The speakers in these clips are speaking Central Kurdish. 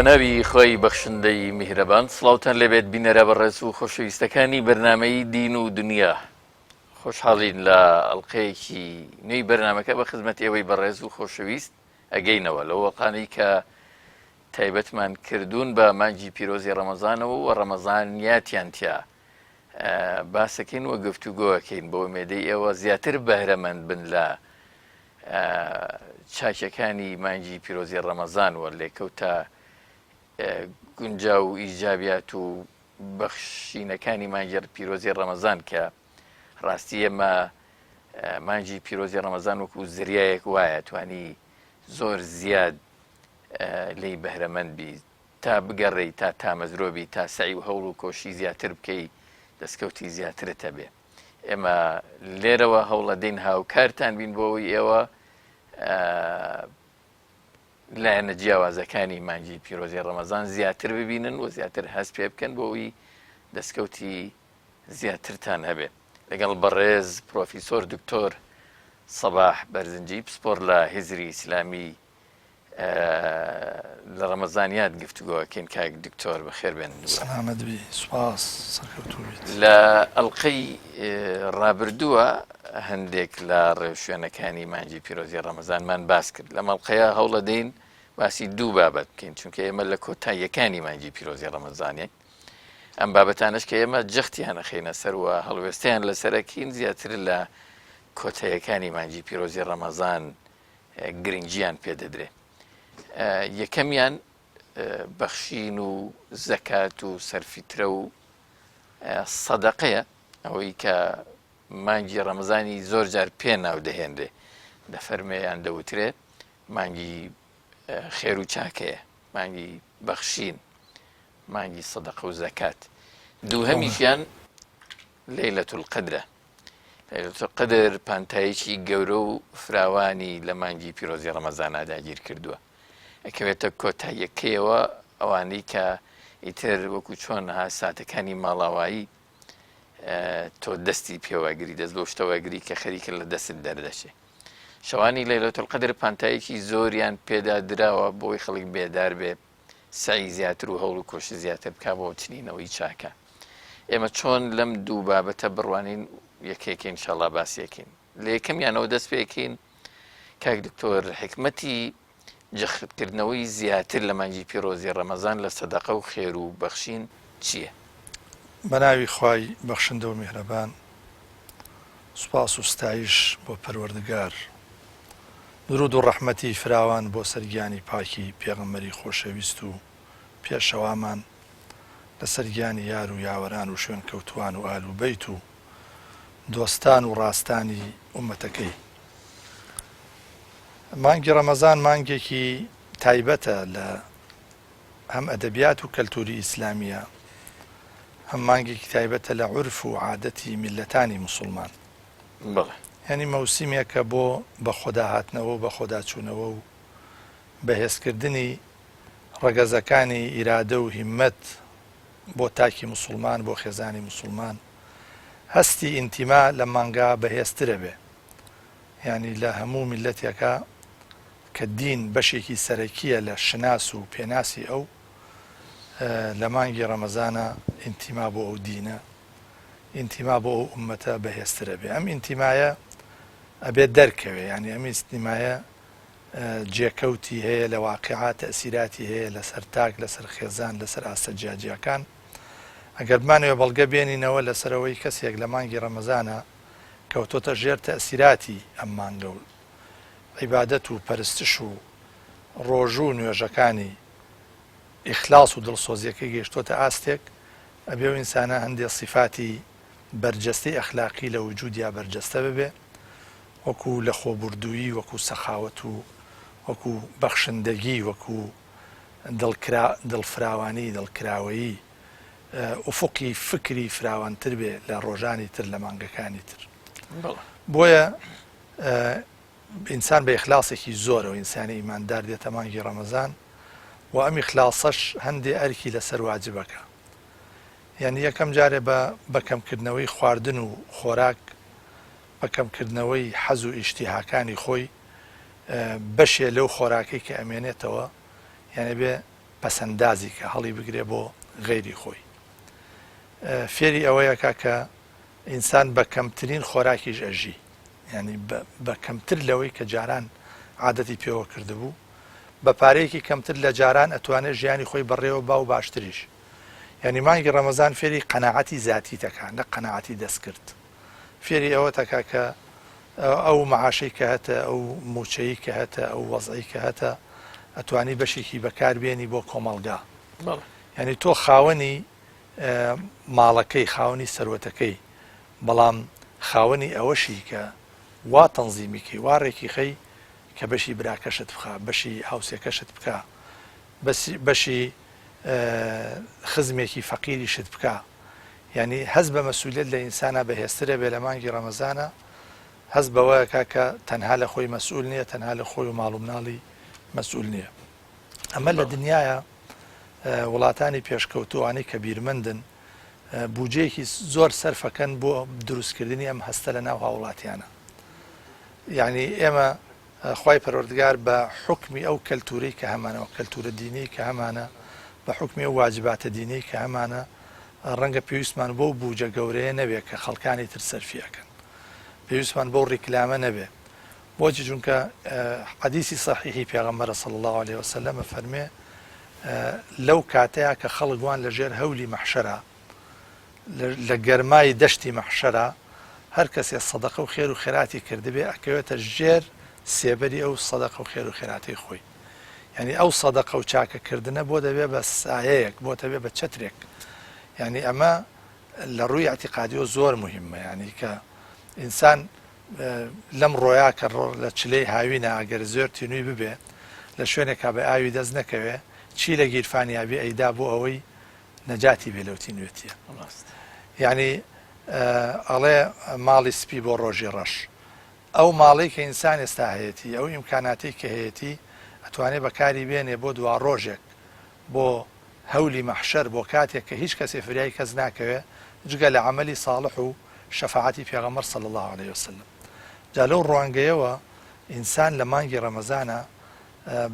بەناوی خوای بەخشندەی میهرەبان سڵاوتان لێبێت بینەرە بەڕێز و خۆشەویستەکانی بەرنامەی دین و دنیا خۆشحاڵین لە ئەڵلقەیەکی نوێی بەرنمەکە بە خزمەت ئێوەی بەڕێز و خۆشەویست ئەگەینەوە لەو وەقانەی کە تایبەتمان کردوون بە مانگی پیرۆزی ڕەمەزانەوە و ڕەمەزانیاتیان تیا باسەکەین و گفتوگۆەکەین بۆ ئومێدەی ئێوە زیاتر بەهرەمەند بن لە چاکیەکانی مانگی پیرۆزی ڕەمەزان و لێکەوتە گونجاو و ئیجابیات و بەخشینەکانی مانگی پیرۆزی ڕەمەزان کە ڕاستی ئێمە مانگی پیرۆزی ڕەمەزان وەکو زریایەک وایە توانی زۆر زیاد لی بەهرەمەند بی تا بگەڕێی تا تامەزرۆ بی تا سەعی و هەوڵ و کۆشی زیاتر بکەی دەستکەوتی زیاترت هەبێ. ئێمە لێرەوە هەوڵەدەین هاوکارتان بین بۆ ئەوەی ئێوە لایەنە جیاوازەکانی مانگی پیرۆزی ڕەمەزان زیاتر ببینن و زیاتر هەست پێ بکەن بۆ ئەوی دەستکەوتی زیاترتان هەبێ. لەگەڵ بەڕێز پرۆفیسۆر دکتۆر سەباح بەرزنجی پسپۆر لە هزری ئیسلامی لە ڕەمەزانیات گفتوگۆ ئەکەین کاک دکتۆر بەخێر بێن. سەلامەت بی سوپاس سەرکەوتوو بیت. لە ئەڵقەی ڕابردووە هەندێک لە ڕێوشوێنەکانی مانگی پیرۆزی ڕەمەزانمان باس کرد لەم ئەڵقەیە هەوڵەدەین باسی دوو بابەت بکەین چونکە ئێمە لە کۆتاییەکانی مانگی پیرۆزی ڕەمەزانین ئەم بابەتانش کە ئێمە جەختیان ئەخەینە سەر و هەڵوێستیان لەسەرەکین زیاتر لە کۆتاییەکانی مانگی پیرۆزی ڕەمەزان گرنگیان پێ دەدرێ یەکەمیان بەخشین و زەکات و سەرفیترە و سەدەقەیە ئەوەی کە مانگی ڕەمەزانی زۆر جار پێ ناو دەهێنرێ دەفەرمێ یان دەوترێ مانگی خێر و چاکەیە مانگی بەخشین مانگی سەدەقە و زەکات دووهەمیشیان لەیلەت القدرە لەیلەت القدر پانتایەکی گەورە و فراوانی لە مانگی پیرۆزی ڕەمەزانا داگیر کردووە ئەکەوێتە کۆتاییەکەیەوە ئەوانەی کە ئیتر وەکو چۆن ها ساتەکانی ماڵاوایی تۆ دەستی پێوەگری دەست بۆ شتەوەگری کە خەریکە لە دەستت دەردەچێ شەوانی لەیلەت القدر پانتایەکی زۆریان پێدا دراوە بۆی خەڵک بێدار بێ سەعی زیاتر و هەوڵ و کۆشش زیاتر بکا بۆ چنینەوەی چاکە. ئێمە چۆن لەم دوو بابەتە بڕوانین یەکێکە ئینشاڵا باسیەکەین. لە یەکەمیانەوە دەست پێکەین کاک دکتۆر حکمەتی جەختکردنەوەی زیاتر لە مانگی پیرۆزی ڕەمەزان لە سەدەقە و خێر و بەخشین چییە؟ بەناوی خوای بەخشندە و میهرەبان سوپاس و ستایش بۆ پەروەردگار دروود و ڕەحمەتی فراوان بۆ سەر گیانی پاکی پێغەمبەری خۆشەویست و پێشەوامان، لەسەر گیانی یار و یاوەران و شوێنکەوتووان و ئال و بەیت و دۆستان و ڕاستانی ئوممەتەکەی. مانگی ڕەمەزان مانگێکی تایبەتە لە هەم ئەدەبیات و کەلتوری ئیسلامییە، هەم مانگێکی تایبەتە لە عورف و عادەتی میللەتانی موسوڵمان. بەڵێ. یانی مەوسیمێکە بۆ بەخۆداهاتنەوە و بەخۆداچوونەوە و بەهێزکردنی ڕەگەزەکانی ئیرادە و هیممەت بۆ تاکی موسوڵمان، بۆ خێزانی موسوڵمان. هەستی ئینتیما لەم مانگە بەهێزترەبێ. یانی لە هەموو میللەتێکا کە دین بەشێکی سەرەکییە لە شناس و پێناسی ئەو، لە مانگی ڕەمەزانا ئینتیما بۆ ئەو دینە، ئینتیما بۆ ئەو ئوممەتە بەهێزتر ئەبێ. ئەم ئینتیمایە ئەبێ دەرکەوێ، یانی ئەم ئینتیمایە جێکەوتی هەیە لە واقیعا، تەئسیراتی هەیە لەسەر تاک، لەسەر خێزان، لەسەر ئاستە جیاجیاکان. ئەگەر بمانەوێ بەڵگە بێنینەوە لەسەر ئەوەی کەسێک لە مانگی ڕەمەزانا کەوتۆتە ژێر تەئسیراتی ئەم مانگە و عیبادەت و پەرستش و ڕۆژوو و نوێژەکانی ئیخلاص و دڵسۆزیەکەی گەیشتۆتە ئاستێک ئەبێ ئەو ئینسانە هەندێ سیفاتی بەرجەستەی ئەخلاقی لە وجودیا بەرجەستە ببێ وەکو لەخۆبوردوویی وەکو سەخاوەت و وەکو بەخشندەگی وەکو دڵکرا دڵفراوانی دڵکراوەیی ئوفقی فکری فراوانتر بێ لە ڕۆژانی تر لە مانگەکانی تر بۆیە ئینسان بە ئیخلاسێکی زۆرەوە ئینسانی ئیماندار دێتە مانگی ڕەمەزان و ئەم ئیخلاسەش هەندێ ئەرکی لەسەر واجبەکە یعنی یەکەم جارێ بە بەکەمکردنەوەی خواردن و خۆراک بەکەمکردنەوەی حەز و ئیشتیهاکانی خۆی بەشێ لەو خۆراکەی کە ئەمێنێتەوە یعنی بێ. پەسەندازی کە هەڵی بگرێ بۆ غەیری خۆی. فێری ئەوەیەکا کە ئینسان بە کەمترین خۆراکیش ئەژی یانی بە کەمتر لەوەی کە جاران عادەتی پێوە کردبوو بە پارەیەکی کەمتر لە جاران ئەتوانێت ژیانی خۆی بەڕێوە با و باشتریش یعنی مانگی ڕەمەزان فێری قەناعەتی زاتی تەکا نە قەناعەتی دەستکرد فێری ئەوە تەکا کە ئەو معاشەی کە هەتە ئەو موچەی کە هەتە ئەو وەزعی کە هەتە ئەتوانی بەشێکی بەکار بێنی بۆ کۆمەڵگا یعنی تۆ خاوەنی ماڵەکەی، خاوەنی سەروەتەکەی، بەڵام خاوەنی ئەوەشی کە وا تەنزیمی کەی، وا ڕێکی خەی کە بەشی براکەشت بخا، بەشی هاوسێکەشت بکا، بەشی خزمێکی فەقیریشت بکا. یانی هەست بە مەسئولیەت لە ئینسانا بەهێزترە بێ لە مانگی ڕەمەزانا هەست بەوە ئەکا کە تەنها لە خۆی مەسئول نییە، تەنها لە خۆی و ماڵ و مناڵی مەسئول نییە. ئەمە لە دنیایا وڵاتانی پێشکەوتوو ئەوانەی کە بیرمەندن بوجەیەکی زۆر سەرفەکەن بۆ دروستکردنی ئەم هەستە لە ناو هاوڵاتیانە یعنی ئێمە خوای پەروەردگار بە حکمی ئەو کەلتورەی کە هەمانەوە کەلتورە دینی کە هەمانە بە حکمی ئەو واجباتە دینی کە هەمانە ڕەنگە پێویستمان بۆ بوجە گەورەیە نەبێت کە خەڵکانی تر سەرفیەکەن پێویستمان بۆ ڕیکلامە نەبێ بۆچی چونکە حەدیسی صحیحی پێغەمبەرە صلی اللە علیە وسلم ئەفەرموێ لەو کاتەیا کە خەڵک وان لە ژێر هەولی مەحشەرا لە گەرمای دەشتی مەحشەرا هەر کەسێ سەدەقە و خێر و خێراتی کردبێ ئەکەوێتە ژێر سێبەری ئەو سەدەقە و خێر و خێراتی خۆی یعنی ئەو سەدەقە و چاکەکردنە بۆ دەبێ بە سایەیەک بۆ دەبێ بە چەترێک یعنی ئەمە لە ڕووی ئیعتیقادیەوە زۆر موهیمە یانی کە ئینسان لەم ڕۆیا کە ڕۆ لە چلەی هاوینە ئەگەر زۆر تینووی ببێ لە شوێنێکا بە ئاوی دەست نەکەوێ چی لە گیرفانیا بێ ئەیدا بۆ ئەوەی نەجاتی بێ لەو تینوێتیە یعنی ئەڵێ ماڵی سپی بۆ ڕۆژی ڕەش ئەو ماڵەی کە ئینسان ئێستا هەیەتی ئەو ئیمکاناتی کە هەیەتی ئەتوانێ بەکاری بێنێ بۆ دوا ڕۆژێک بۆ هەولی مەحشەر بۆ کاتێک کە هیچ کەسێ فریای کەس ناکەوێ جگە لە عەمەلی ساڵح و شەفاعەتی پێغەمبەر صلی اللە علیە وسلم جا لەو ڕوانگەیەوە ئینسان لە مانگی ڕەمەزانا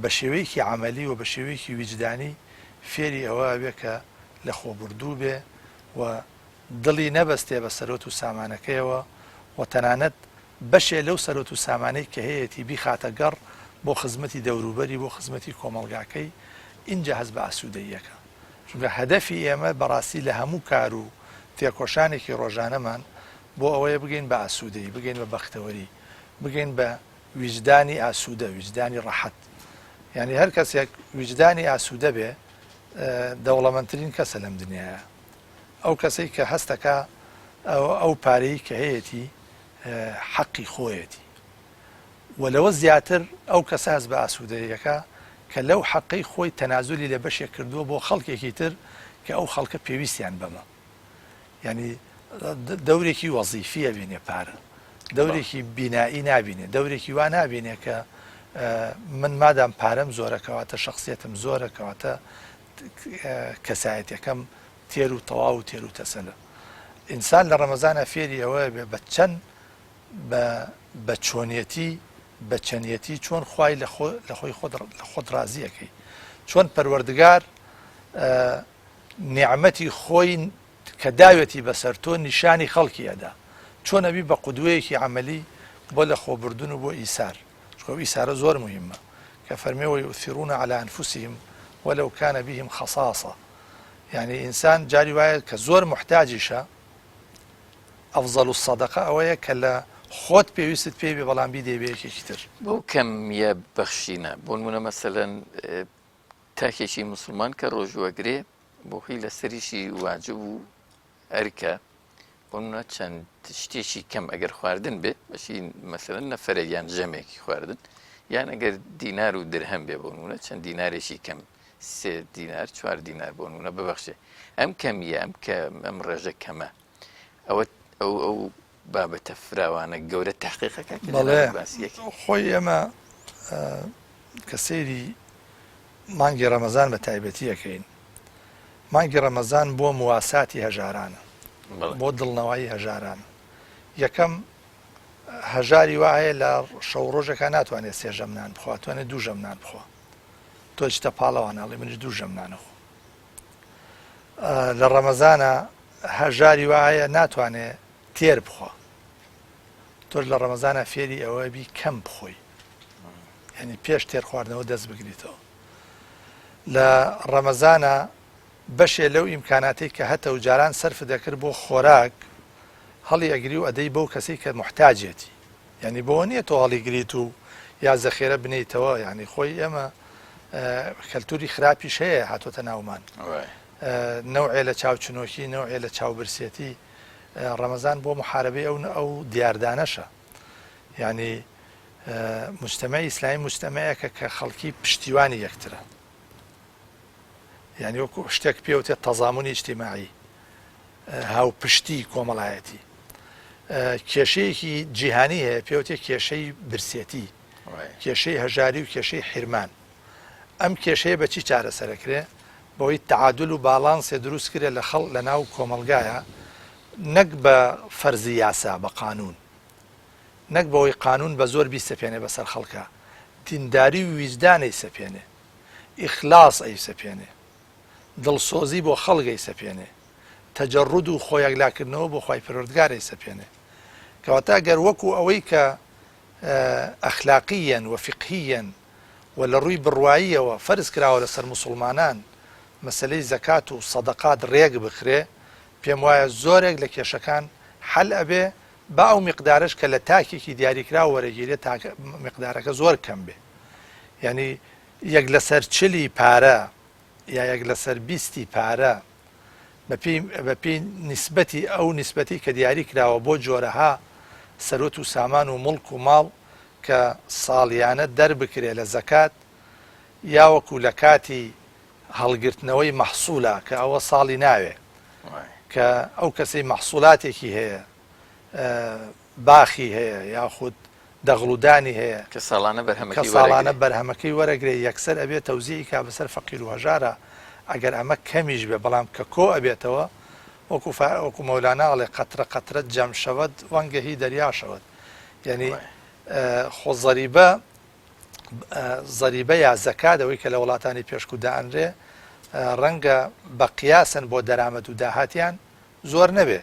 بە شێوەیەکی عەمەلی و بە شێوەیەکی ویجدانی فێری ئەوە ئەبێ کە لە خۆبوردوو بێ و دڵی نەبەستێ بە سەروەت و سامانەکەیەوە و تەنانەت بەشێ لەو سەروەت و سامانەی کە هەیەتی بیخاتە گەڕ بۆ خزمەتی دەوروبەری، بۆ خزمەتی کۆمەڵگاکەی، ئینجا هەست بە ئاسوودەیی ئەکا. چونکە هەدەفی ئێمە بەڕاستی لە هەموو کار و تێکۆشانێکی ڕۆژانەمان بۆ ئەوەیە بگەین بە ئاسوودەیی، بگەین بە بەختەوەری، بگەین بە ویجدانی ئاسوودە، ویجدانی ڕەحەت. یانی هەر کەسێک ویجدانی ئاسوودە بێ، دەوڵەمەندترین کەسە لەم دنیایە. ئەو کەسەی کە هەست ئەکا ئەو پارەی کە هەیەتی حەقی خۆیەتی و لەوە زیاتر ئەو کەسە هەست بە ئاسوودەیەکە کە لەو حەقەی خۆی تەنازولی لە بەشێک کردووە بۆ خەڵکێکی تر کە ئەو خەڵکە پێویستیان بەمە یعنی دەورێکی وەزیفیە بینێ پارە دەورێکی بینایی نابینێ دەورێکی وا نابینێ کە من مادام پارەم زۆرە کەواتە شخصیتم زۆرە کەواتە کەسایەتیەکەم تێر و تەواو و تێر و تەسەلە. ئینسان لە ڕەمەزانا فێری ئەوە بێ بە چەند بە بە چۆنیەتی بە چەندیەتی چۆن خوای لە خۆ لە خۆی خۆت لە خۆت ڕازی ئەکەی چۆن پەروەردگار نیعمەتی خۆی کە داوێتی بەسەر تۆ نیشانی خەڵکی ئەدا چۆن ئەبی بە قودوەیەکی عەمەلی بۆ لە خۆبردن و بۆ ئیسار چونکە ئەو ئیسارە زۆر موهیمە کە فەرمێ ویؤثرون علی انفسهم ولو کان بهم خصاصە یعنی ئینسان جاری وایە کە زۆر محتاجیشە ئەفضل الصدقە ئەوەیە کە لە خۆت پێویستت پێی بێ بەڵام بیدەی بە یەکێکی تر. بەو کەمییە بەخشینە بۆ نمونە مەسەلەن تاکێکی موسڵمان کە ڕۆژووەگرێ بۆخی لەسەریشی واجب و ئەرکە بۆ نمونە چەند شتێکی کەم ئەگەر خواردن بێ بەشی مەسەلەن نەفەرێک یان ژەمێکی خواردن یان ئەگەر دینار و درهەم بێ بۆ نمونە چەند دینارێکی کەم سێ دینار چوار دینار بۆ نمونە ببەخشێ ئەم کەمیە ئەم کە ئەم ڕێژە کەمە ئەوە ئەو ئەو بابەتە فراوانە گەورە تحقیقەکە بەڵێ خۆی ئێمە کە سەیری مانگی ڕەمەزان بە تایبەتی ئەکەین مانگی ڕەمەزان بۆ مواساتی هەژارانە بۆ دڵنەوایی هەژاران یەکەم هەژاری وا هەیە لە شەو ڕۆژێکا ناتوانێت سێ ژەم نان بخوا توانێت دوو ژەم نان بخوا. تۆ چتە پاڵەوان ئەڵێ منیش دوو ژەم نانەخۆم لە ڕەمەزانە هەژاری وا هەیە ناتوانێ تێر بخوا تۆش لە ڕەمەزانە فێری ئەوە بی کەم بخۆی یعنی پێش تێر خواردنەوە دەست بگریتەوە لە ڕەمەزانە بەشێ لەو ئیمکاناتەی کە هەتە و جاران سەرف دەکرد بۆ خۆراک هەڵی ئەگری و ئەدەی بەو کەسەی کە محتاجێتی یانی بۆ نییە تۆ هەڵیگریت و یا زەخێرە بنیتەوە یانی خۆی ئێمە کەلتوری خراپیش هەیە هاتۆتە ناومان نەوعێ لە چاوچنۆکی نەوعێ لە چاوبرسێتی ڕەمەزان بۆ محاربەی ئەو ئەو دیاردانەشە یعنی مجتمع ئیسلامی مجتمعێکە کە خەڵکی پشتیوانی یەکترە یعنی وەکو شتێک پێوتێت تەزامونی ئیجتیماعی هاوپشتی کۆمەڵایەتی کێشەیەکی جیهانی هەیە پێوتێ کێشەی برسێتی کێشەی هەژاری و کێشەی حیرمان ئەم کێشەیە بەچی چارەسەرەکرێ بەوەی تعادل و باڵانسێ دروست کرێ لە خەڵ لە ناو کۆمەلگایە نەک بە فەرزی یاسا بە قانون نەک بەوەی قانون بە زۆر بیسەپێنێ بەسەر خەڵکە دینداری و ویجدانەی سەپێنێ ئیخلاص ئەیسەپێنێ دڵسۆزی بۆ خەڵک ئەیسەپێنێ، تەجەڕود و خۆیەکلاکردنەوە بۆ خوای پەروەردگار ئەیسەپێنێ. کەواتە گەر وەکو ئەوەی کە ئەخلاقییەن و فیقهییەن و لە ڕووی بڕواییەوە فەرز کراوە لەسەر موسوڵمانان مەسەلەی زەکات و سەدەقات ڕێک بخرێ، پێم وایە زۆرێک لە کێشەکان حەل ئەبێ، با ئەو میقدارەش کە لە تاکێکی دیاریکراو وەرەگیرێ تاکە میقدارەکە زۆر کەم بێ. یانی یەک لەسەر چلی پارە یا یەک لەسەر بیستی پارە بەپێی بەپێی نیسبەتی ئەو نیسبەتی کە دیاری کراوە بۆ جۆرەها سەروەت و سامان و موڵک و ماڵ کە ساڵیانە دەربکرێ لە زەکات یاوەکو لە کاتی هەڵگرتنەوەی مەحسولا کە ئەوە ساڵی ناوێ کە ئەو کەسەی مەحسولاتێکی هەیە باخی هەیە یاخود دەغڵ و دانی هەیە کە ساڵانە کە بەرهەمەکەی ساڵانە وەرەگرێ. بەرهەمەکەی وەرەگرێ یەکسەر ئەبێ تەوزیعی کا بەسەر فەقیر و هەژارا ئەگەر ئەمە کەمیش بێ بەڵام کە کۆ ئەبێتەوە وەکو فا وەکو مەولانا ئەڵێ قەترە قەترە جەم شەوەد وانگەهی دەریا شەوەد یەنی وایە. خۆ زەریبە زەریبە یا زەکات ئەوەی کە لە وڵاتانی پێشکوو دائەنرێ ڕەنگە بە قیاسەن بۆ دەرامەت و داهاتیان زۆر نەبێ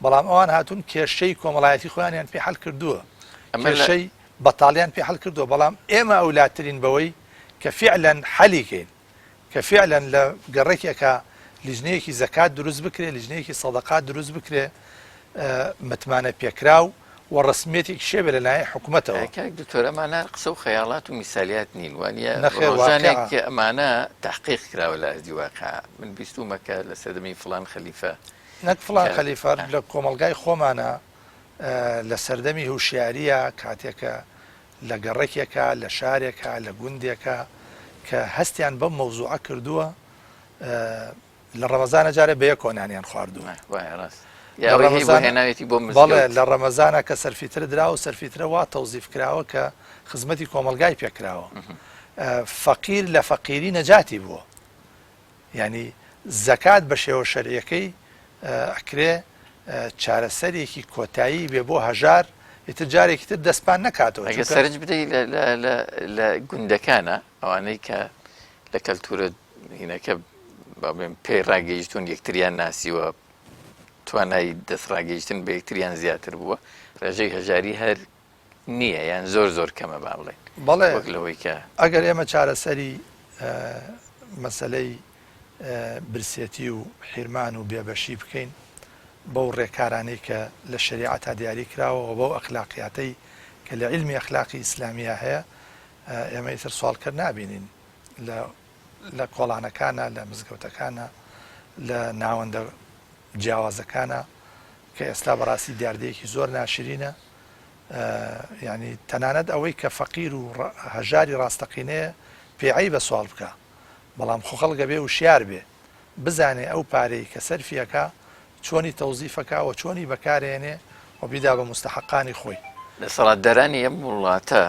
بەڵام ئەوان هاتوون کێشەی کۆمەڵایەتی خۆیانیان پێ حەل کردووە کێشەی بەتاڵیان پێ حەل کردووە بەڵام ئێمە ئەولاترین بەوەی کە فعلەن حەلی کەین کە فعلەن لە گەڕێکێکە لیژنەیەکی زەکات دروست بکرێ لیژنەیەکی سەدەقات دروست بکرێ متمانە پێکراو و ڕسمیەتێکی شێبێ لەلایەن حکوومەتەوە. کاک دکتۆر ئەمانە قسە و خەیاڵات و میسالیات نین وانە نەخێر ڕۆژانێک واقعە. ئەمانە تحقیق کراوە لە ئەرزی واقع من بیستومە کە لە سەردەمی فڵان خەلیفە نەک فڵان کە خەلیفە لە کۆمەڵگای خۆمانە لە سەردەمی هوشیاریە کاتێکە لە گەڕەکێکا لە شارێکا لە گوندێکا کە هەستیان بەم مەوزوعە کردووە لە ڕەمەزانە جارێ بەیەکەوە نانیان خواردووە. وایە ڕاست. لە یا ئەوەی هەی بۆ ڕەمەزانە هێناوێتی بۆ بەڵێ مزگەوت. لە ڕەمەزانە کە سەرفیترە دراوە و سەرفیترە وا تەوزیف کراوە کە خزمەتی کۆمەڵگای پێ کراوە. فەقیر لە فەقیری نەجاتی بووە. یانی زەکات بە شێوە شەرعیەکەی ئەکرێ چارەسەرێکی کۆتایی بێ بۆ هەژار ئیتر جارێکی تر دەست پان نەکاتەوە ئەگەر چونکە سەرنج بدەی لە لە لە لە گوندەکانە ئەوانەی کە لە کەلتورە هینەکە با بڵێم پێی ڕاگەیشتوون یەکتریان ناسیوە توانای دەست ڕاگەیشتن بە یەکتریان زیاتر بووە ڕێژەی هەژاری هەر نییە یان زۆر زۆر کەمە با بڵێین بەڵێ وەک لەوەی کە. ئەگەر ئێمە چارەسەری مەسەلەی برسێتی و حیرمان و بێبەشی بکەین بەو ڕێکارانەی کە لە شەریعەتا دیاری کراوە و بەو ئەخلاقیاتەی کە لە عیلمی ئەخلاقی ئیسلامییا هەیە ئێمە ئیتر سواڵکەر نابینین لە لە کۆڵانەکانە لە مزگەوتەکانە لە ناوەندە جیاوازەکانە کە ئێستا بەڕاستی دیاردەیەکی زۆر ناشرینە یانی تەنانەت ئەوەی کە فەقیر و هەژاری ڕاستەقینەیە پێی عەیبە سواڵ بکا بەڵام خۆ خەڵک ئەبێ وشیار بێ بزانێ ئەو پارەی کە سەرفی ئەکا چۆنی تەوزیف ئەکا و چۆنی بەکارێنێ و بیدا بە موستەحەقانی خۆی. دەسەڵاتدارانی ئەم وڵاتە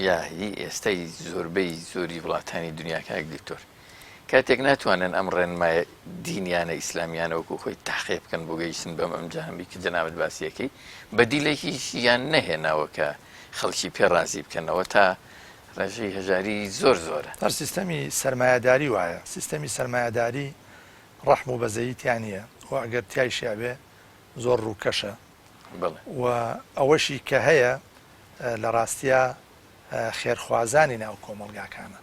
یا هی ئێستای زۆربەی زۆری وڵاتانی دنیا کاک دکتۆر کاتێک ناتوانن ئەم ڕێنمایە دینیانە ئیسلامیانە وەکو خۆی تاقێ بکەن بۆ گەیشتن بەم ئەنجامی کە جەنابت باسیەکەی بەدیلێکیشیان نەهێناوە کە خەڵکی پێ ڕازی بکەنەوە تا. ڕێژەی هەژاری زۆر زۆرە. هەر سیستەمی سەرمایەداری وایە. سیستەمی سەرمایەداری ڕەحم و بەزەیی تیا نییە و ئەگەر تیایشیا بێ زۆر ڕووکەشە و ئەوەشی کە هەیە لە ڕاستیا خێرخوازانی ناو کۆمەڵگاکانە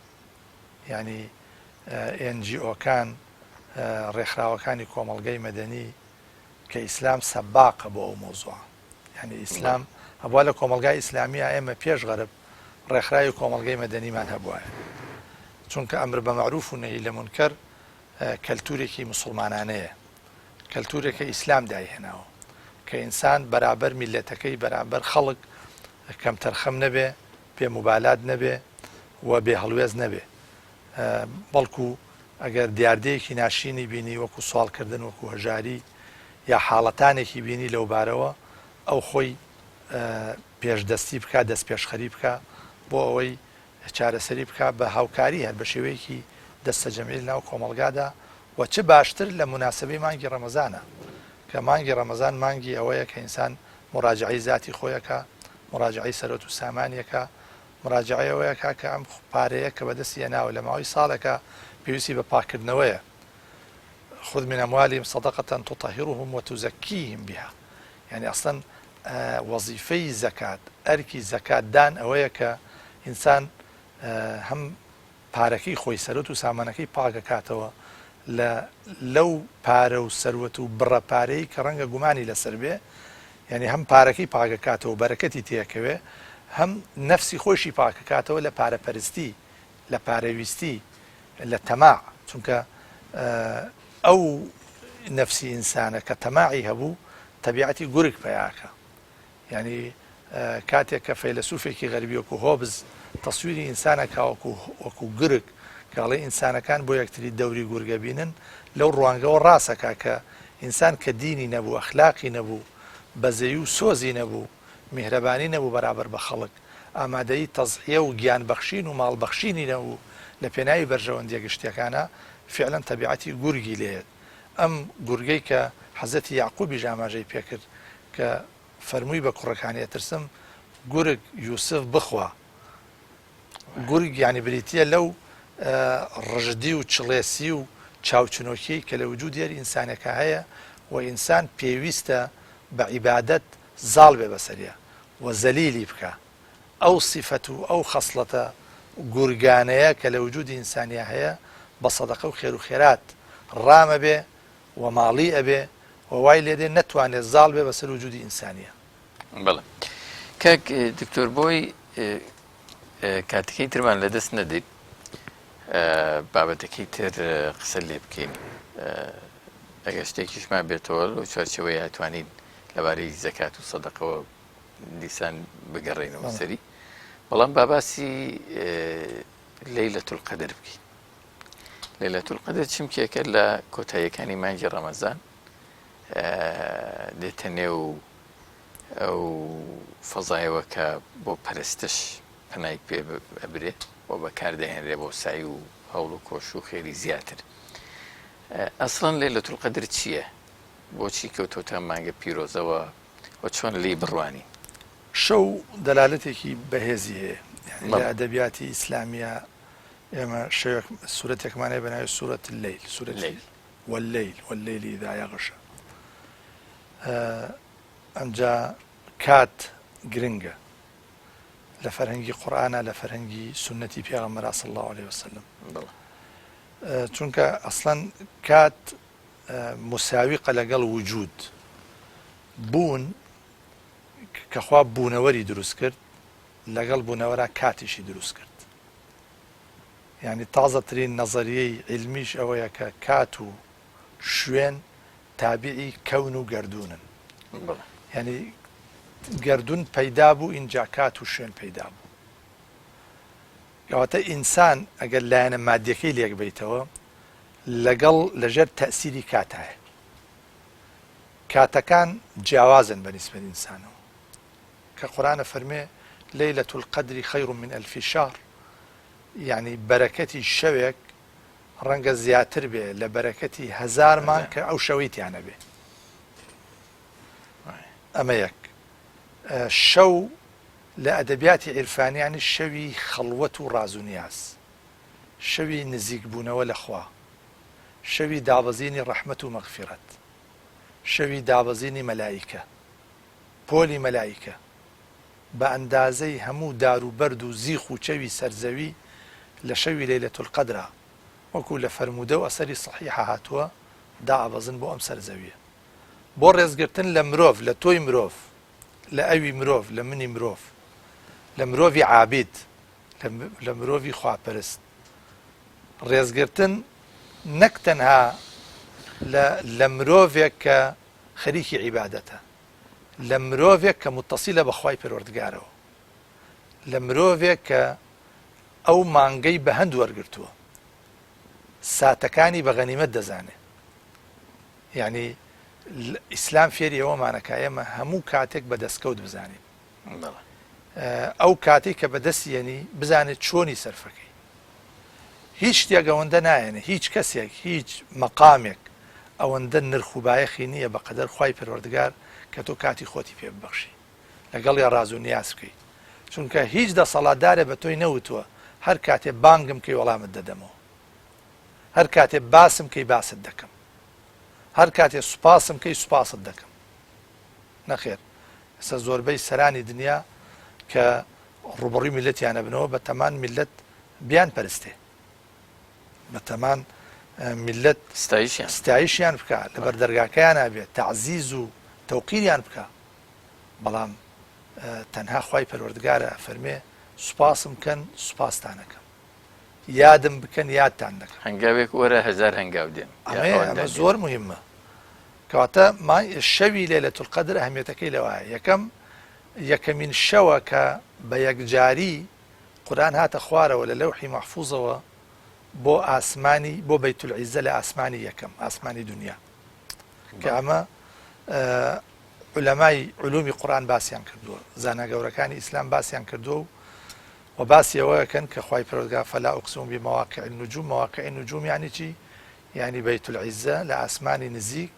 یانی ئێن جی ئۆکان ڕێکخراوەکانی کۆمەڵگەی مەدەنی کە ئیسلام سەباقە بۆ ئەو مەوزوعە یانی ئیسلام هەبووە لە کۆمەڵگای ئیسلامیە ئێمە پێش غەرب ڕێکخراوی کۆمەڵگەی مەدەنیمان هەبوایە چونکە ئەمر بە مەعروف و نەهی لە مونکەر کەلتورێکی مسوڵمانانەیە کەلتورێکە ئیسلام دایهێناوە کە ئینسان بەرابەر میلەتەکەی بەرامبەر خەڵک کەمتەرخەم نەبێ بێ موبالات نەبێ و بێ هەڵوێست نەبێ بەڵکو ئەگەر دیاردەیەکی ناشرینی بینی وەکو سواڵکردن وەکو هەژاری یا حاڵەتانێکی بینی لەوبارەوە ئەو خۆی پێشدەستی بکا دەستپێشخەری بکا بۆ ئەوەی چارەسەری بکا بە هاوکاری هەر بە شێوەیەکی دەستەجەمعی لەناو کۆمەڵگادا و چ باشتر لە موناسەبەی مانگی ڕەمەزانە کە مانگی ڕەمەزان مانگی ئەوەیە کە ئینسان موراجەعەی زاتی خۆی ئەکا موراجەعەی سەرۆت و سامانی ئەکا موراجەعەی ئەوەی ئەکا کە ئەم پارەیە کە بەدەستی هێناوە لە ماوەی ساڵێکا پێویستی بە پاککردنەوەیە خذ من اموالهم صدقە تطهرهم وتزکیهم بها یانی ئەسڵەن وەزیفەی زەکات ئەرکی زەکات دان ئەوەیە کە ئینسان هەم پارەکەی خۆی سەروەت و سامانەکەی پاکەکاتەوە لە لەو پارە و سەروەت و بڕە پارەی کە ڕەنگە گومانی لەسەر بێ یعنی هەم پارەکەی پاکەکاتەوە بەرەکەتی تێکەوێ هەم نەفسی خۆشی پاکەکاتەوە لە پارەپەرستی لە پارەویستی لە تەماع چونکە ئەو نەفسی ئینسانە کە تەماعی هەبوو تەبیعەتی گورگ پەیاکە یانی کاتێک کە فەیلەسوفێکی غەربی وەکو هۆبز تەسویری ئینسان ئەکا وەکو وەکو گورگ کە ئەڵێ ئینسانەکان بۆ یەکتری دەوری گورگ ئەبینن لەو ڕوانگەوە ڕاست ئەکا کە ئینسان کە دینی نەبوو ئەخلاقی نەبوو بەزەیی و سۆزی نەبوو میهرەبانی نەبوو بەرابەر بە خەڵک ئامادەیی تەزحیە و گیان بەخشین و ماڵ بەخشینی نەبوو لە پێناوی بەرژەوەندیە گشتیەکانا فیعلەن تەبیعەتی گورگی لێیەت ئەم گورگەی کە حەزرەتی یەعقوبیش ئاماژەی پێکرد کە فەرمووی بە کوڕەکانی ئەترسم گورگ یوسف بخوا گورگ یانی بریتیە لەو ڕژدی و چڵێسی و چاوچنۆکیەی کە لە وجودی هەر ئینسانێکا هەیە و ئینسان پێویستە بە عیبادەت زاڵ بێ بەسەریا و زەلیلی بکا ئەو سیفەت و ئەو خەسڵەتە گورگانەیە کە لە وجودی ئینسانیا هەیە بە سەدەقە و خێر و خێرات ڕامەبێ و ماڵی ئەبێ و وای لێدێ نەتوانێ زاڵ بێ بەسەر وجودی ئینسانیا. بەڵێ کاک دکتۆر بۆی کاتەکەی ترمان لەدەست نەدەیت بابەتەکەی تر قسە لێ بکەین ئەگەر شتێکیشمان بێتەوە لەو چوارچێوەیە ئەتوانین لەبارەی زەکات و سەدەقەوە دیسان بگەڕێینەوە سەری بەڵام با باسی لەیلەت القەدر بکەین لەیلەت القەدر چمکێکە لە کۆتاییەکانی مانگی ڕەمەزان دێتە نێو ئەو فەزایەوە کە بۆ پەرستش پەنای پێ ئەبرێ و بەکاردەهێنرێ بۆ سعی و هەوڵ و کۆش و خێری زیاتر ئەسڵەن لەیلەت القەدر چییە؟ بۆچی کەوتۆتە مانگە پیرۆزەوە و چۆن لێی بڕوانین؟ شەو دەلالەتێکی بەهێزی هەیە یانی لە ئەدەبیاتی ئیسلامیە ئێمە شەوێک سورەتێکمان هەیە بە ناوی سورەت اللەیل سورەتی لەیل. واللەیل واللەیل اذا یغشا ئەمجا کات گرنگە لە فەرهەنگی قورئانا لە فەرهەنگی سوننەتی پێغەمبەرا صلی اللە علیه وسلم بەڵێ. چونکە ئەسڵەن کات مساویقە لەگەڵ وجود بوون کە خوا بوونەوەری دروست کرد لەگەڵ بوونەوەرا کاتیشی دروست کرد یعنی تازەترین نەزەریەی عیلمیش ئەوەیە کە کات و شوێن تابعی کەون و گەردوونن یعنی گەردوون پەیدا بوو ئینجا کات و شوێن پەیدا بوو کەواتە ئینسان ئەگەر لایەنە مادیەکەی لێک بەیتەوە لەگەڵ لەژێر تەئسیری کاتایە. کاتەکان جیاوازن بە نیسبەت ئینسانەوە. کە قورئان ئەفەرموێ ليلة القدر خير من ألف شهر یانی بەرەکەتی شەوێک ڕەنگە زیاتر بێ لە بەرەکەتی هەزار مانگ کە ئەو شەوەی تیا نەبێ. ئەمە یەک. شەو. لە ئەدەبیاتی عیرفانیانی شەوی خەڵوەت و ڕاز و نیاز، شەوی نزیک بوونەوە لە خوا، شەوی دابەزینی ڕەحمەت و مەغفیرەت، شەوی دابەزینی مەلائیکە، پۆلی مەلائیکە بە ئەندازەی هەموو دار و بەرد و زیخ و چەوی سەر زەوی لە شەوی لەیلەت القدرا وەکو لە فەرموودە و ئەسەری سەحیحا هاتووە دائەبەزن بۆ ئەم سەر زەویە بۆ ڕێزگرتن لە مرۆڤ لە تۆی مرۆڤ لە ئەوی مرۆڤ لە منی مرۆڤ لە مرۆڤی عابید لە مرۆڤی خواپەرست ڕێزگرتن نەک تەنها لە لە مرۆڤێک کە خەریکی عیبادەتە لە مرۆڤێک کە موتەسیلە بە خوای پەروەردگارەوە لە مرۆڤێک کە ئەو مانگەی بە هەند وەرگرتووە ساتەکانی بە غەنیمەت دەزانێ یعنی ئیسلام فێری ئەوەمانەکە ئێمە هەموو کاتێک بە دەستکەوت بزانین ئەو کاتێک کە بەدەست یەنی بزانێت چۆنی سەرفەکەی هیچ شتێک ئەوەندە نایەنێ هیچ کەسێک هیچ مەقامێک ئەوەندە نرخ و بایەخی نییە بە قەدەر خوای پەروەردگار کە تۆ کاتی خۆتی پێ ببەخشی لەگەڵیا ڕاز و نیاز بکەی چونکە هیچ دەسەڵاتدارێ بە تۆی نەوتووە هەر کاتێ بانگم کەی وەڵامت دەدەمەوە هەر کاتێ باسم کەی باست دەکەم هەر کاتێ سوپاسم کەی سوپاست دەکەم نەخێر ئێستا زۆربەی سەرانی دنیا کە ڕوبەڕوی میللەتیان ئەبنەوە بە تەمان میللەت بیان پەرستێ بە تەمان میللەت ستایشیان ستایشیان بکە لەبەر دەرگاکەیان بێت تەعزیز و تەوقیریان بکە بەڵام تەنها خوای پەروەردگارە فەرمێ سوپاسم کەن سوپاستانەکەم یادم بکەن یادتان دەکەم. هەنگاوێک وەرە هەزار هەنگاو دێم. ئەمەیە ئەمە زۆر مهمە کەواتە شەوی لەیلەت القدر ئەهمیەتەکەی لەوایە یەکەم یەکەمین شەوە کە بە یەکجاری قورئان هاتە خوارەوە لە لەوحی مەحفوزەوە بۆ ئاسمانی بۆ بەیت العیزە لە ئاسمانی یەکەم ئاسمانی دنیا کە ئەمە علەمای علومی قورئان باسیان کردووە زانا گەورەکانی ئیسلام باسیان کردووە و وە باسی ئەوە ئەکەن کە خوای پەروەردگار فلا اقسم بمواقع النجوم مواقع النجوم یانی چی؟ یانی بەیت العزە لە ئاسمانی نزیک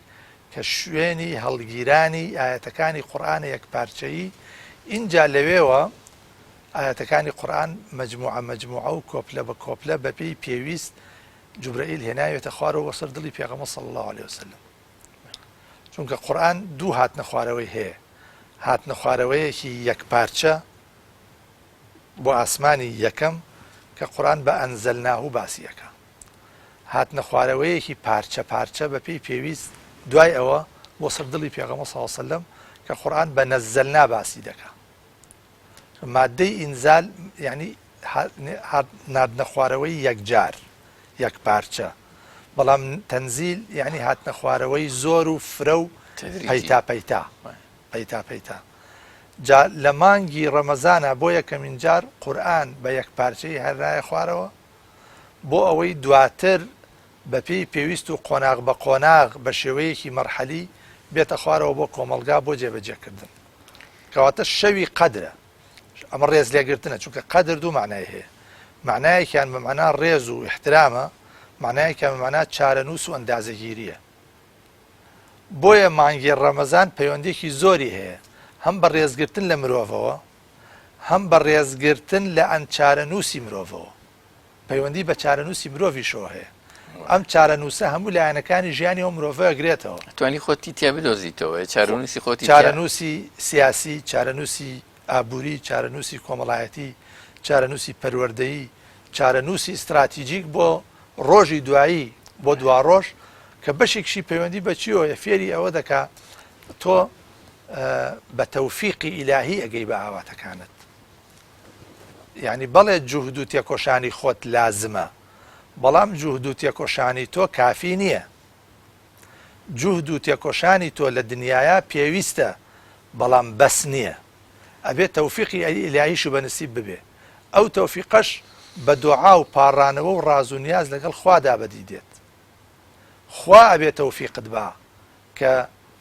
کە شوێنی هەڵگیرانی ئایەتەکانی قورئانە یەکپارچەیی ئینجا لەوێوە ئایەتەکانی قورئان مەجموعە مەجموعە و کۆپلە بە کۆپلە بەپێی پێویست جوبرەئیل هێناوێتە خوارەوە بۆ سەر دڵی پێغەمبەر صلی اللە علیه وسلم چونکە قورئان دوو هاتنە خوارەوەی هەیە هاتنە خوارەوەیەکی یەکپارچە بۆ ئاسمانی یەکەم کە قورئان بە انزلناه باسی ئەکا. هاتنە خوارەوەیەکی پارچە پارچە بە پێی پێویست دوای ئەوە بۆ سەر دڵی پێغەمبەر صلی اللە علیە وسلم کە قورئان بە نزلنا باسی دەکا. مادەی ئینزال یعنی ناردنە خوارەوەی یەکجار یەک پارچە بەڵام تەنزیل یعنی هاتنە خوارەوەی زۆر و فرە و پەیتا پەیتا. پەیتا پەیتا. جا لە مانگی ڕەمەزانا بۆ یەکەمین جار قورئان بە یەکپارچەیی هەررایە خوارەوە بۆ ئەوەی دواتر بە پێی پێویست و قۆناغ بە قۆناغ بە شێوەیەکی مەرحەلی بێتە خوارەوە بۆ کۆمەڵگا بۆ جێبەجێکردن. کەواتە شەوی قەدرە. ئەمە ڕێز لێگرتنە چونکە قەدر دوو مەعنای هەیە. مەعنایەکیان بە مەعنا ڕێز و ئیحترامە، مەعنایەکیان بە مەعنا چارەنووس و ئەندازەگیرییە. بۆیە مانگی ڕەمەزان پەیوەندیەکی زۆری هەیە هەم بە ڕێزگرتن لە مرۆڤەوە هەم بە ڕێزگرتن لە ئەن چارەنووسی مرۆڤەوە پەیوەندی بە چارەنووسی مرۆڤیشەوە هەیە ئەم چارەنووسە هەموو لایەنەکانی ژیانی ئەو مرۆڤە ئەگرێتەوە. توانی خۆتی تیا بدۆزیتەوە چارەنووسی خۆتی چارەنووسی سیاسی چارەنووسی ئابووری چارەنووسی کۆمەڵایەتی چارەنووسی پەروەردەیی چارەنووسی ستراتیجیک بۆ ڕۆژی دوایی بۆ دواڕۆژ کە بەشێکشی پەیوەندی بە چیەوەیە فێری ئەوە دەکا تۆ بە تەوفیقی ئیلاهی ئەگەی بە ئاواتەکانت یعنی بەڵێ جوهد و تێکۆشانی خۆت لازمە بەڵام جوهد و تێکۆشانی تۆ کافی نییە جوهد و تێکۆشانی تۆ لە دنیایا پێویستە بەڵام بەس نییە ئەبێ تەوفیقی ئیلاهیشو بە نسیب ببێ ئەو تەوفیقەش بە دۆعا و پاڕانەوە و ڕاز و نیاز لەگەڵ خوادا بەدی دێت. خوا ئەبێ تەوفیقت با کە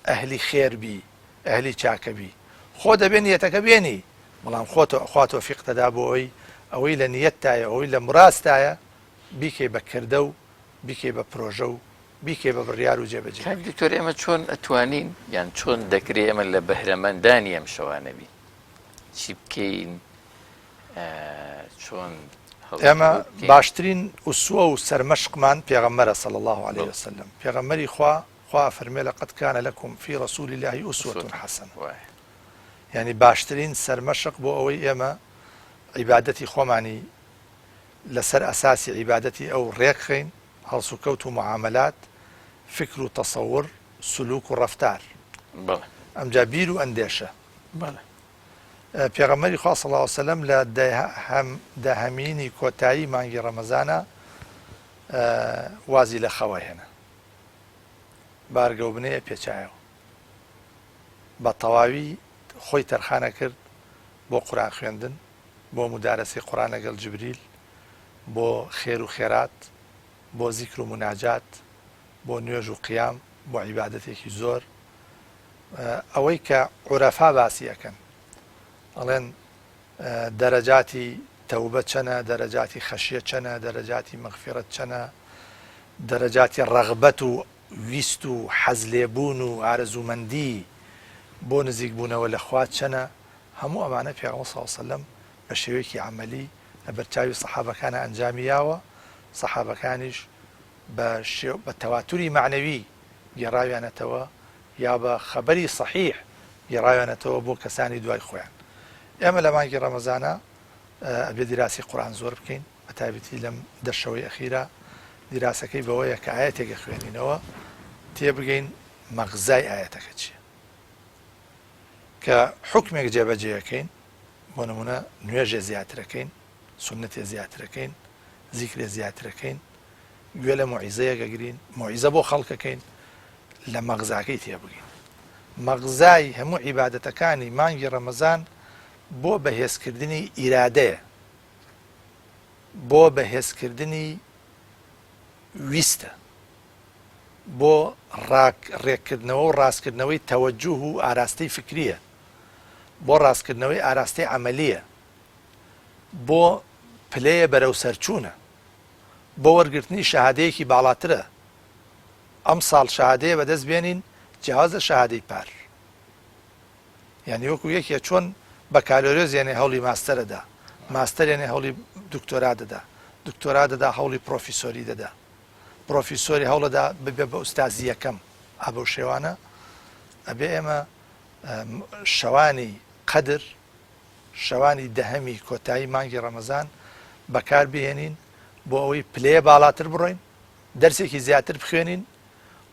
ئەهلی خێر بی، ئەهلی چاکە بی. خۆ دەبێ نیەتەکە بێنی، بەڵام خۆ خوا تەوفیقت ئەدا بۆ ئەوەی ئەوەی لە نیەتتایە، ئەوەی لە مورادتایە بیکەی بە کردە و بیکەی بە پرۆژە و بیکەی بە بڕیار و جێبەجێی کاک بکەی. دکتۆر ئێمە چۆن ئەتوانین یان چۆن دەکرێ ئێمە لە بەهرەمەندانی ئەم شەوانە بین؟ چی بکەین چۆن ئێمە باشترین ئوسوە و سەرمەشقمان پێغەمبەرە صلی اللە علیە وسلم پێغەمبەری خوا خوا ئەفەرموێ لقد کان لکم فی رسول اللە اسوە حسنە یعنی باشترین سەرمەشق بۆ ئەوەی ئێمە عیبادەتی خۆمانی لەسەر ئەساسی عیبادەتی ئەو ڕێکخەین هەڵسوکەوت و معاملات فکر و تەسەور سلوک و ڕەفتار ئەمجا بیر و ئەندێشە پێغەمبەری خوا صلی اللە علیە وسلم لە دەهەمینی کۆتایی مانگی ڕەمەزانا وازی لە خەوە هێنا، بارگەوبنەیە پێچایەوە، بە تەواوی خۆی تەرخانە کرد بۆ قورئان خوێندن، بۆ مودارەسەی قورئان لەگەڵ جبریل، بۆ خێر و خێرات، بۆ زیکر و موناجات، بۆ نوێژ و قیام، بۆ عیبادەتێکی زۆر. ئەوەی کە عورەفا باسی ئەکەن ئەڵێن دەرەجاتی تەوبە چەنە دەرەجاتی خەشیە چەنە دەرەجاتی مەغفیرەت چەنە دەرەجاتی ڕەغبەت و ویست و حەزلێبوون و ئارەزوومەندی بۆ نزیکبوونەوە لە خوا چەنە هەموو ئەمانە پێغەمبەر صلی اللە علیه وسلم بە شێوەیەکی عەمەلی لە بەرچاوی سەحابەکانە ئەنجامی یاوە سەحابەکانیش بە شێو بە تەواتوری مەعنەوی گێڕاویانەتەوە یا بە خەبەری سەحیح گێڕاویانەتەوە بۆ کەسانی دوای خۆیان. ئێمە لە مانگی ڕەمەزانا ئەبێ دیراسی قورئان زۆر بکەین بە تایبەتی لەم دە شەوەی ئەخیرا دیراسەکەی بەوەیە کە ئایەتێک ئەخوێنینەوە تێبگەین مەغزای ئایەتەکە چییە کە حوکمێک جێبەجێ ئەکەین بۆ نمونە نوێژێ زیاترەکەین سوننەتێ زیاترەکەین زیکرێ زیاترەکەین گوێ لە موعیزەیەک ئەگرین، موعیزە بۆ خەڵک ئەکەین، لە مەغزاکەی تێبگەین. مەغزای هەموو عیبادەتەکانی مانگی ڕەمەزان بۆ بەهێزکردنی ئیرادەیە، بۆ بەهێزکردنی ویستە، بۆ ڕاک ڕێککردنەوە و ڕاستکردنەوەی تەوەجوه و ئاراستەی فکرییە، بۆ ڕاستکردنەوەی ئاراستەی عەمەلییە، بۆ پلەیە بەرەو سەرچوونە. بۆ وەرگرتنی شەهادەیەکی باڵاترە ئەمساڵ شەهادەیە بەدەست بێنین جیاواز لە شەهادەی پار یعنی وەکو یەکێ چۆن بەکالۆریۆس یعنی هەوڵی ماستەرەدا ماستەر یعنی هەوڵی دکتۆرا دەدا دکتۆرا دەدا هەوڵی پرۆفیسۆری دەدا پرۆفیسۆری هەوڵەدا ببێ بە ئوستازی یەکەم ئابەو شێوانە ئەبێ ئێمە شەوانی قەدر شەوانی دەهەمی کۆتایی مانگی ڕەمەزان بەکار بهێنین بۆ ئەوەی پلەیە باڵاتر بڕۆین، دەرسێکی زیاتر بخوێنین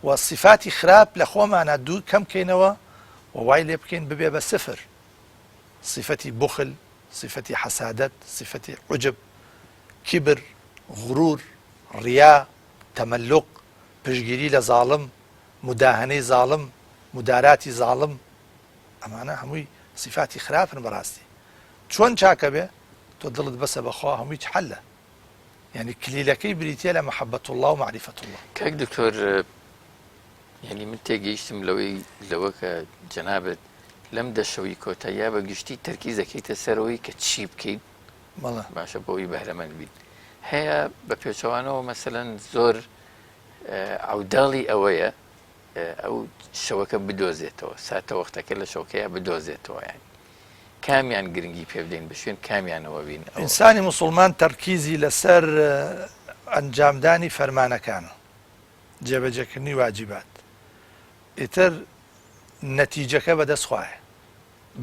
و سیفاتی خراپ لە خۆمانا دوور کەم کەینەوە و وای لێ بکەین ببێ بە سفر. سیفەتی بوخل، سیفەتی حەسادەت، سیفەتی عوجب، کیبر، غرور، ڕیا، تەمەلوق، پشتگیری لە زاڵم، موداهەنەی زاڵم، موداراتی زاڵم، ئەمانە هەمووی سیفاتی خراپن بەڕاستی چۆن چاکە بێ تۆ دڵت بەسە بەخوا هەمووی حەلە یعنی کلیلەکەی بریتە لە محبەت الله و معرفەت الله. کاک دکتۆر یعنی من تێگەیشتم لەوەی لەوە کە جەنابت لەم دەشەوی کۆتاییا بە گشتی تەرکیزەکەیتە سەرەوەی کە چی بکەیت بەڵێ باشە بۆی بەهرەمەند بیت هەیە بە پێچەوانەوە مەسەلەن زۆر عوداڵی ئەوەیە ئەو شەوەکە بدۆزێتەوە ساتەوەختەکە لە شەوکەیە بدۆزێتەوە یانی کامیان گرنگی پێ بدەین بە شوێن کامیانەوە بین ئەوە. ئینسانی موسڵمان تەرکیزی لەسەر ئەنجامدانی فەرمانەکانە، جێبەجێکردنی واجیبات، ئیتر نەتیجەکە بەدەست خوایە،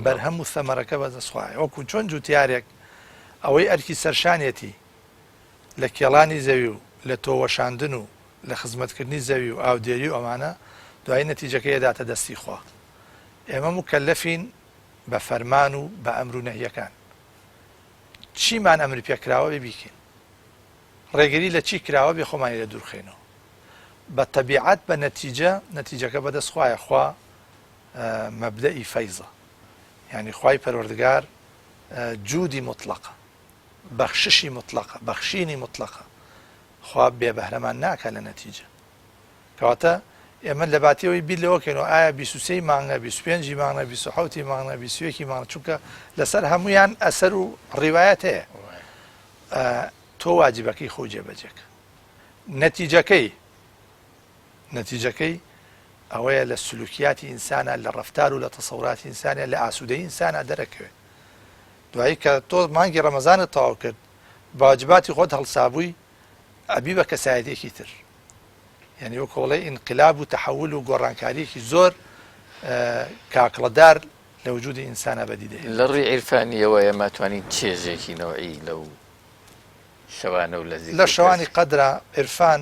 بەرهەم و ثەمەرەکە بەدەست خوایە، وەکو چۆن جوتیارێک ئەوەی ئەرکی سەرشانیەتی لە کێڵانی زەوی و لە تۆ وەشاندن و لە خزمەتکردنی زەوی و ئاودێری و ئەمانە دوایی نەتیجەکەی ئەداتە دەستی خوا ئێمە موکەلەفین بە فەرمان و بە ئەمر و نەهیەکان چیمان ئەمر پێکراوە بێ بیکەین ڕێگری لە چی کراوە بێ خۆمانی لە دوورخەینەوە بە تەبیعەت بە نەتیجە نەتیجەکە بەدەست خوایە خوا مەبدەئی فەیزە یعنی خوای پەروەردگار جودی مطلقە بەخششی موتڵەقە، بەخشینی موتڵەقە، خوا بێ بەهرەمان ناکا لە نەتیجە. کەواتە ئێمە لە باتی ئەوەی بیر لەوە کەینەوە ئایا 23 ی مانگە، 25 ی مانگە، 27 ی مانگە، 21 ی مانگە، چونکە لەسەر هەموویان ئەسەر و ڕیوایەت هەیە. تۆ واجبەکەی خۆ جێبەجێکە. نەتیجەکەی نەتیجەکەی ئەوەیە لە سلوکیاتی ئینسانە لە ڕەفتار و لە تەسەوراتی ئینسانە لە ئاسوودەی ئینسانە دەرەکەوێت. دوایی کە تۆ مانگی ڕەمەزانت تەواو کرد بە واجباتی خۆت هەڵسابووی ئەبی بە کەسایەتێکی تر یعنی وەک هۆڵێ ئینقلاب و تەحول و گۆڕانکاریەکی زۆر کاکڵەدار لە وجودی ئینسانە بەدی دەهێنێت. لە ڕووی عیرفانیەوە ئێمە توانین چێژێکی نەوعی لەو شەوانە و لە زیکر لە شەوانی قەدرا عیرفان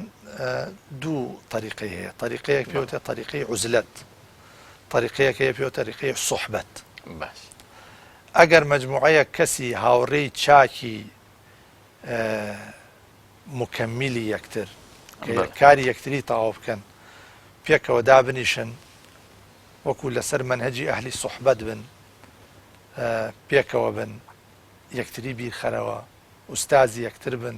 دوو تەریقەی هەیە تەریقەیەک پێوتە تەریقەی عوزلەت تەریقەیەک هەیە پێوتە تەریقەی سوحبەت باش ئەگەر مەجموعەیەک کەسی هاوڕێی چاکی مکەمیلی یەکتر کە کاری یەکتری تەواو بکەن پێکەوە دابنیشن وەکو لەسەر مەنهەجی ئەهلی سوحبەت بن پێکەوە بن یەکتری بیرخەرەوە ئوستازی یەکتر بن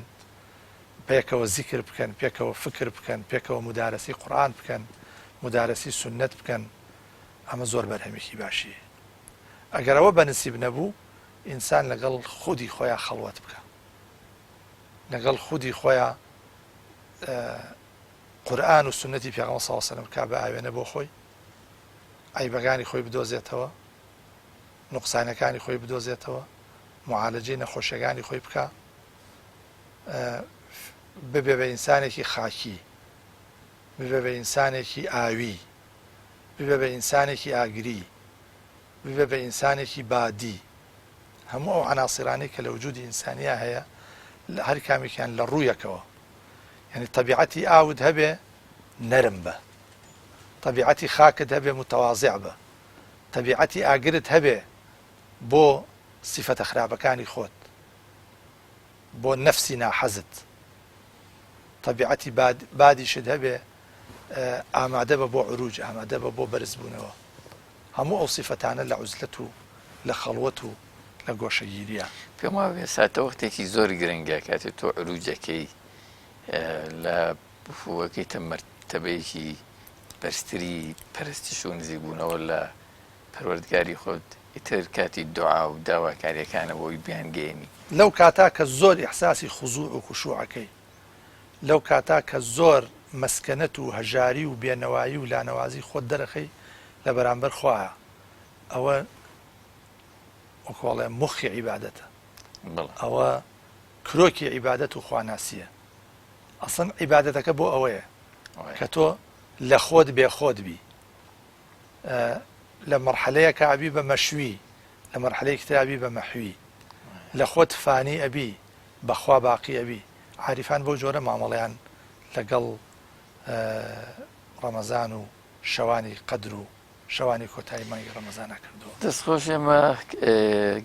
پێکەوە زیکر بکەن پێکەوە فکر بکەن پێکەوە مدارەسی قورئان بکەن مدارەسی سوننەت بکەن ئەمە زۆر بەرهەمێکی باشی ئەگەر ئەوە بەنسیب نەبوو ئینسان لەگەڵ خودی خۆیان خەڵوەت بکە لەگەڵ خودی خۆیان قورئان و سوننەتی پێغەمبەر صلی اللە علیە وسلم بکا بە ئاوێنە بۆ خۆی، عەیبەکانی خۆی بدۆزێتەوە، نوقسانەکانی خۆی بدۆزێتەوە، معالەجەی نەخۆشیەکانی خۆی بکا، ببێ بە ئینسانێکی خاکی، ببێ بە ئینسانێکی ئاوی، ببێ بە ئینسانێکی ئاگری، ببێ بە ئینسانێکی بادی. هەموو ئەو عەناسیرانەی کە لە وجودی ئینسانیا هەیە لە هەر کامێکیان لە ڕوویەکەوە یعنی تەبیعەتی ئاوت هەبێ نەرم بە تەبیعەتی خاکت هەبێ متەوازع بە تەبیعەتی ئاگرت هەبێ بۆ سیفەتە خراپەکانی خۆت بۆ نەفسی ناحەزت تەبیعەتی بادیشت هەبێ ئامادە بە بۆ عروج ئامادە بە بۆ بەرزبوونەوە هەموو ئەو سیفەتانە لە عوزلەت و لە خەڵوەت و لە گۆشەگیریە. پێم وابێ ساتەوەختێکی زۆر گرنگە کاتێ تۆ عروجەکەی لە بفوەکەیتە مەرتەبەیەکی بەرزتری پەرستش و نزیکبوونەوە لە پەروەردگاری خۆت ئیتر کاتی دوعا و داواکاریەکانە بۆی بیانگەیەنی. لەو کاتە کە زۆر ئیحساسی خزوع و خشوع ئەکەی لەو کاتە کە زۆر مەسکەنەت و هەژاری و بێنەوایی و لانەوازی خۆت دەرەخەی لە بەرامبەر خوایا ئەوە وەکو ئەڵێ مخی عیبادەتە ئەوە کرۆکی عیبادەت و خواناسیە ئەسڵەن عیبادەتەکە بۆ ئەوەیە کە تۆ لە خۆت بێ خۆت بی لە مەرحەلەیەکە ئەبی بە مەشوی لە مەرحەلەیەکی تر ئەبی بە مەحوی لە خۆت فانی ئەبی بەخوا باقی ئەبی عاریفان بەو جۆرە مامەڵەیان لەگەڵ ڕەمەزان و شەوانی قەدر و شەوانی کۆتایی مانگی ڕەمەزانا کردووە. دەست خۆش ئێمە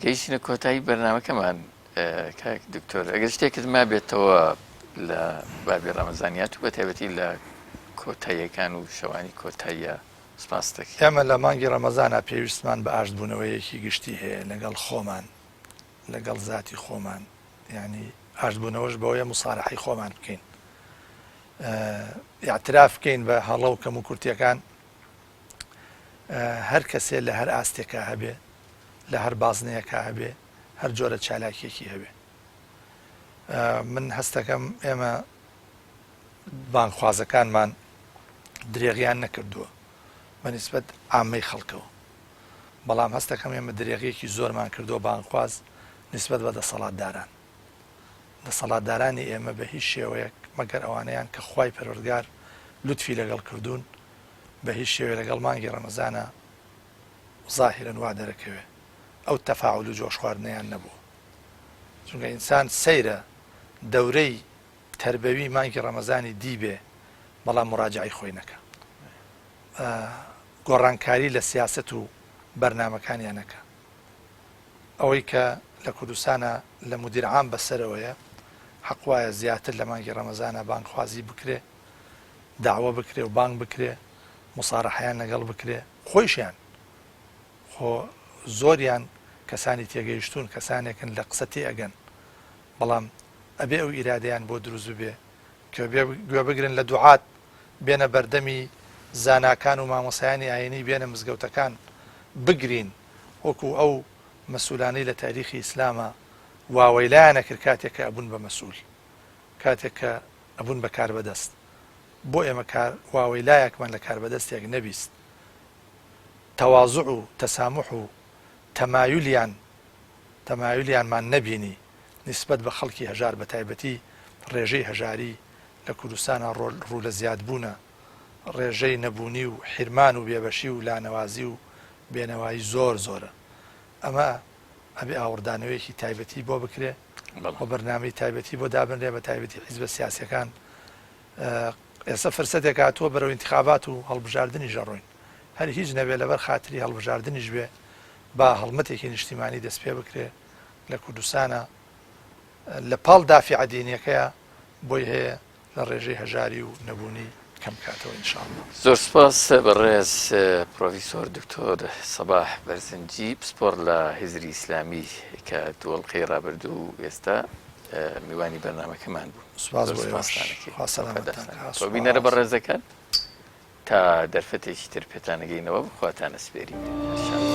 گەیشتینە کۆتایی بەرنامەکەمان کاک دکتۆر ئەگەر شتێکت مابێتەوە لە بابی ڕەمەزانیات و بە تایبەتی لە کۆتاییەکان و شەوانی کۆتاییە سپاست دەکەین. ئێمە لە مانگی ڕەمەزانا پێویستمان بە ئاشتبوونەوەیەکی گشتی هەیە لەگەڵ خۆمان لەگەڵ زاتی خۆمان یانی ئاشتبوونەوەش بەوەیە موسارەحەی خۆمان بکەین ئیعتراف بکەین بە هەڵە و کەموکورتیەکان هەر کەسێ لە هەر ئاستێکا هەبێ لە هەر بازنەیەکا هەبێ هەر جۆرە چالاکیەکی هەبێ من هەستەکەم ئێمە بانگخوازەکانمان درێغیان نەکردووە بە نیسبەت عامەی خەڵکەوە بەڵام هەستەکەم ئێمە درێغیەکی زۆرمان کردووە بانگخواز نیسبەت بە دەسەڵاتداران دەسەڵاتدارانی ئێمە بە هیچ شێوەیەک مەگەر ئەوانەیان کە خوای پەروەردگار لوتفی لەگەڵ کردوون بە هیچ شێوەیە لەگەڵ مانگی ڕەمەزانا زاهیرەن وا دەرەکەوێ ئەو تەفاعول و جۆش خواردنەیان نەبووە چونکە ئینسان سەیرە دەورەی تەربەوی مانگی ڕەمەزانی دیبێ بەڵام مراجعەی خۆی نەکا گۆڕانکاری لە سیاسەت و بەرنامەکانیان نەکا ئەوەی کە لە کوردستانا لە مدیر عام بەسەرەوەیە حەق وایە زیاتر لە مانگی ڕەمەزانا بانگخوازی بکرێ دەعوە بکرێ و بانگ بکرێ موسارەحەیان لەگەڵ بکرێ خۆیشیان خۆ زۆریان کەسانی تێگەیشتوون کەسانێکن لە قسە تێئەگەن بەڵام ئەبێ ئەو ئیرادەیان بۆ دروست ببێ کە گوێ بگرن لە دوعات بێنە بەردەمی زاناکان و مامۆسایانی ئاینی بێنە مزگەوتەکان بگرین وەکو ئەو مەسولانەی لە تاریخی ئیسلاما واوەیلایان ئەکرد کاتێک کە ئەبوون بە مەسول کاتێک کە ئەبوون بە کاربەدەست بۆ ئێمە کار واوەیلایەکمان لە کاربەدەستێک نەبیست تەوازع و تەسامح و تەمایلیان. تەمایلیانمان نەبینی نیسبەت بە خەڵکی هەژار بەتایبەتی ڕێژەی هەژاری لە کوردستانا ڕوو لە زیادبوونە، ڕێژەی نەبوونی و حیرمان و بێبەشی و لانەوازی و بێنەوایی زۆر زۆرە. ئەمە ئەبێ ئاوڕدانەوەیەکی تایبەتی بۆ بکرێ و بەرنامەی تایبەتی بۆ دابنرێ بە تایبەتی حیزبە سیاسیەکان ئێستا فرسەتێک هاتووە بەرەو ئینتخابات و هەڵبژاردنیش ئەڕۆین هەر هیچ نەبێ لەبەر خاتری هەڵبژاردنیش بێ با هەڵمەتێکی نیشتیمانی دەست پێ بکرێ لە کوردستانا لە پاڵ دافیعە دینیەکەیا بۆی هەیە لە ڕێژەی هەژاری و نەبوونی کەم بکاتەوە ان شاء اللە. زۆر سپاس بەڕێز پرۆفیسۆر دکتۆر سەباح بەرزنجی پسپۆڕ لە هزری ئیسلامی کە دوو ئەڵقەی ڕابردوو و ئێستا میوانی بەرنامەکەمان بوون. سپاس بۆ ئێوەش. خوا سەلامەتتان کا. سپاس. بینەرە بەڕێزەکان تا دەرفەتێکی تر پێتانەگەینەوە بە خواتان ئەسپێرین. هەر شاد.